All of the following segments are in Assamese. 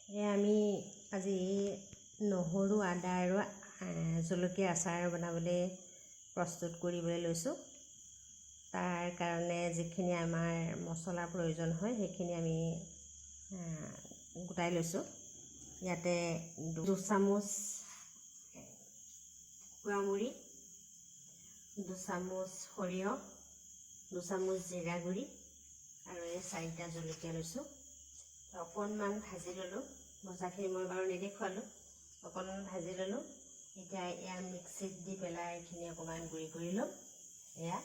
এয়া আমি আজি নহৰু, আদা আৰু জলকীয়া আচাৰ বনাবলৈ প্ৰস্তুত কৰিবলৈ লৈছোঁ। তাৰ কাৰণে যিখিনি আমাৰ মছলাৰ প্ৰয়োজন হয় সেইখিনি আমি গোটাই লৈছোঁ। ইয়াতে 2 চামুচ গুড়ামুড়ি, 2 চামুচ সৰিয়হ, 2 চামুচ জিৰা গুড়ি আৰু এই চাৰিটা জলকীয়া লৈছোঁ। অকণমান ভাজি ল'লোঁ। ভজাখিনি মই বাৰু নেদেখুৱালোঁ। অকণমান ভাজি ল'লোঁ। এতিয়া এয়া মিক্সিত দি পেলাই এইখিনি অকণমান গুড়ি কৰি ল'ম। এয়া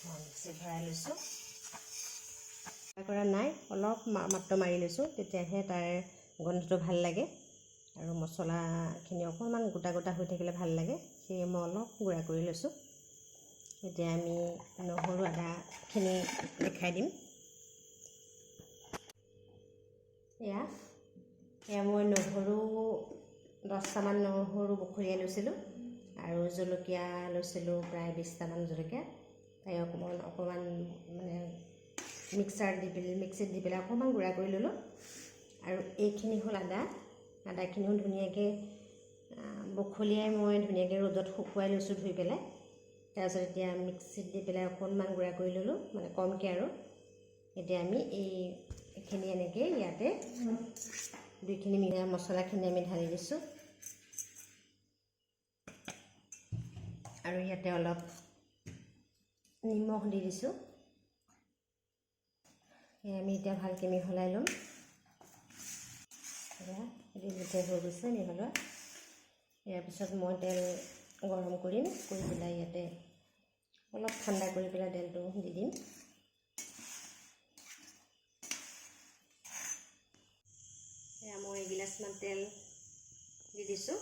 মই মিক্সিত ভৰাই লৈছোঁ। কৰা নাই, অলপ মাত্ৰ মাৰি লৈছোঁ, তেতিয়াহে তাৰ গোন্ধটো ভাল লাগে আৰু মছলাখিনি অকণমান গোটা গোটা হৈ থাকিলে ভাল লাগে। সেয়ে মই অলপ গুড়া কৰি লৈছোঁ। এতিয়া আমি নহৰু আদাখিনি দেখাই দিম। এয়া মই নহৰু 10টামান নহৰু বখলিয়াই লৈছিলোঁ আৰু জলকীয়া লৈছিলোঁ প্ৰায় 20টামান জলকীয়া। তাই অকণমান অকণমান মানে মিক্সাৰত দি পেলাই, মিক্সিত দি পেলাই অকণমান গুড়া কৰি ল'লোঁ। আৰু এইখিনি হ'ল আদা। আদাখিনিও ধুনীয়াকৈ বখলিয়াই মই ধুনীয়াকৈ ৰ'দত শুকুৱাই লৈছোঁ ধুই পেলাই। তাৰপিছত এতিয়া মিক্সিত দি পেলাই অকণমান গুড়া কৰি ল'লোঁ, মানে কমকৈ। আৰু এতিয়া আমি এইখিনি এনেকৈ ইয়াতে দুইখিনি মিলাই মছলাখিনি আমি ঢালি দিছোঁ। আৰু ইয়াতে অলপ নিমখ দি দিছোঁ। আমি এতিয়া ভালকৈ মিহলাই ল'ম। এয়া ইতিমধ্যে হৈ গৈছে মিহলোৱা। ইয়াৰ পিছত মই তেল গৰম কৰিম, কৰি পেলাই ইয়াতে অলপ ঠাণ্ডা কৰি পেলাই তেলটো দি দিম। এয়া মই এগিলাচমান তেল দি দিছোঁ,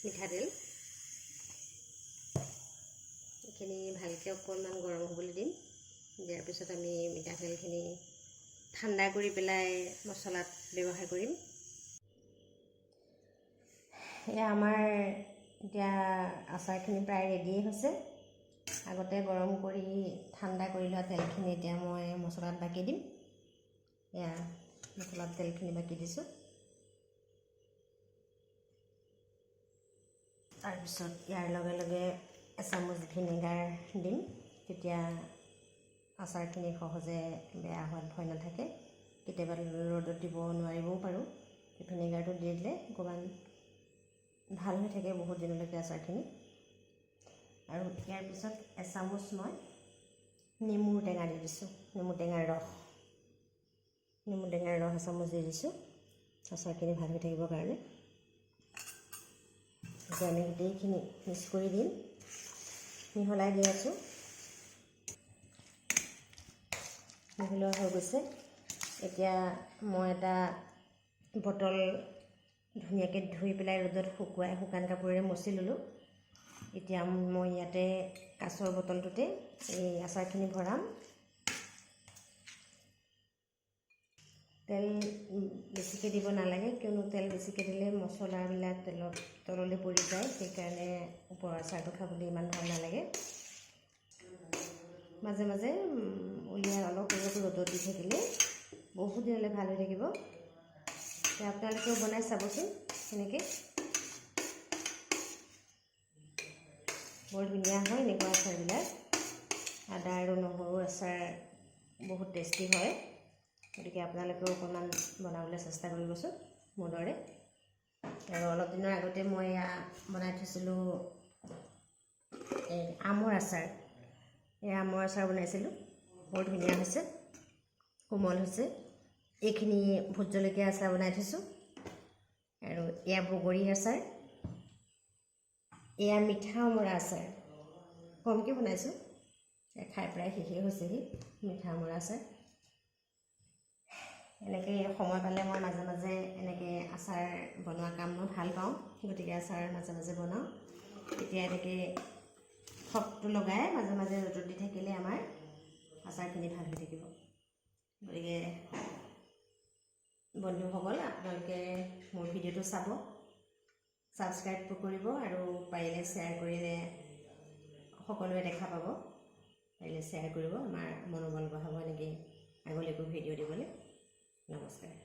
মিঠাতেল। এইখিনি ভালকৈ অকণমান গৰম হ'বলৈ দিম। দিয়াৰ পিছত আমি মিঠাতেলখিনি ঠাণ্ডা কৰি পেলাই মছলাত ব্যৱহাৰ কৰিম। এয়া আমাৰ এতিয়া আচাৰখিনি প্ৰায় ৰেডিয়ে হৈছে। আগতে গৰম কৰি ঠাণ্ডা কৰি লোৱা তেলখিনি এতিয়া মই মছলাত বাকি দিম। এয়া মছলাত তেলখিনি বাকি দিছোঁ। তাৰপিছত ইয়াৰ লগে লগে এচামুচ ভিনেগাৰ দিম। তেতিয়া আচাৰখিনি সহজে বেয়া হোৱাত ভয় নাথাকে। কেতিয়াবা ৰ'দত দিব নোৱাৰিবও পাৰোঁ, ভিনেগাৰটো দি দিলে অকণমান ভাল হৈ থাকে বহুত দিনলৈকে আচাৰখিনি। আৰু ইয়াৰ পিছত এচামুচ মই নেমুৰ টেঙা দি দিছোঁ, নেমু টেঙাৰ ৰস। নেমু টেঙাৰ ৰস এচামুচ দি দিছোঁ আচাৰখিনি ভাল হৈ থাকিবৰ কাৰণে। এতিয়া আমি গোটেইখিনি মিক্স কৰি দিম। মিহলাই দি আছোঁ। মিহলোৱা হৈ গৈছে। এতিয়া মই এটা বটল ধুনীয়াকৈ ধুই পেলাই ৰ'দত শুকুৱাই শুকান কাপোৰেৰে মচি ল'লোঁ। এতিয়া মই ইয়াতে কাঁচৰ বটলটোতে এই আচাৰখিনি ভৰাম। তেল বেছিকৈ দিব নালাগে, কিয়নো তেল বেছিকৈ দিলে মছলাবিলাক তেলত তললৈ পৰি যায়। সেইকাৰণে ওপৰৰ আচাৰটো খাবলৈ ইমান ভাল নালাগে। মাজে মাজে উলিয়াই অলপ অলপ ৰ'দত দি থাকিলে বহুত দিনলৈ ভাল হৈ থাকিব। এতিয়া আপোনালোকেও বনাই চাবচোন সেনেকৈ, বৰ ধুনীয়া হয় এনেকুৱা আচাৰবিলাক। আদা আৰু নহৰু আচাৰ বহুত টেষ্টি হয়। গতিকে আপোনালোকেও অকণমান বনাবলৈ চেষ্টা কৰিবচোন মোৰ দৰে। আৰু অলপ দিনৰ আগতে মই এয়া বনাই থৈছিলোঁ, এই আমৰ আচাৰ। এই আমৰ আচাৰ বনাইছিলোঁ, বৰ ধুনীয়া হৈছে, কোমল হৈছে। এইখিনি ভোট জলকীয়া আচাৰ বনাই থৈছোঁ। আৰু এয়া বগৰী আচাৰ, এয়া মিঠা অমৰা আচাৰ, কমকৈ বনাইছোঁ, খাই প্ৰায় শেষেই হৈছেহি মিঠা অমৰা আচাৰ। এনেকৈ সময় পালে মই মাজে মাজে এনেকৈ আচাৰ বনোৱা কাম মই ভাল পাওঁ। গতিকে আচাৰ মাজে মাজে বনাওঁ। তেতিয়া এনেকৈ থপটো লগাই মাজে মাজে ৰ'দত দি থাকিলে আমাৰ আচাৰখিনি ভাল হৈ থাকিব। গতিকে বন্ধুসকল, আপোনালোকে মোৰ ভিডিঅ'টো চাব, ছাবস্ক্ৰাইব কৰিব আৰু পাৰিলে শ্বেয়াৰ কৰিলে সকলোৱে দেখা পাব। পাৰিলে শ্বেয়াৰ কৰিব, আমাৰ মনোবল বঢ়াব এনেকৈ। নমস্কাৰ।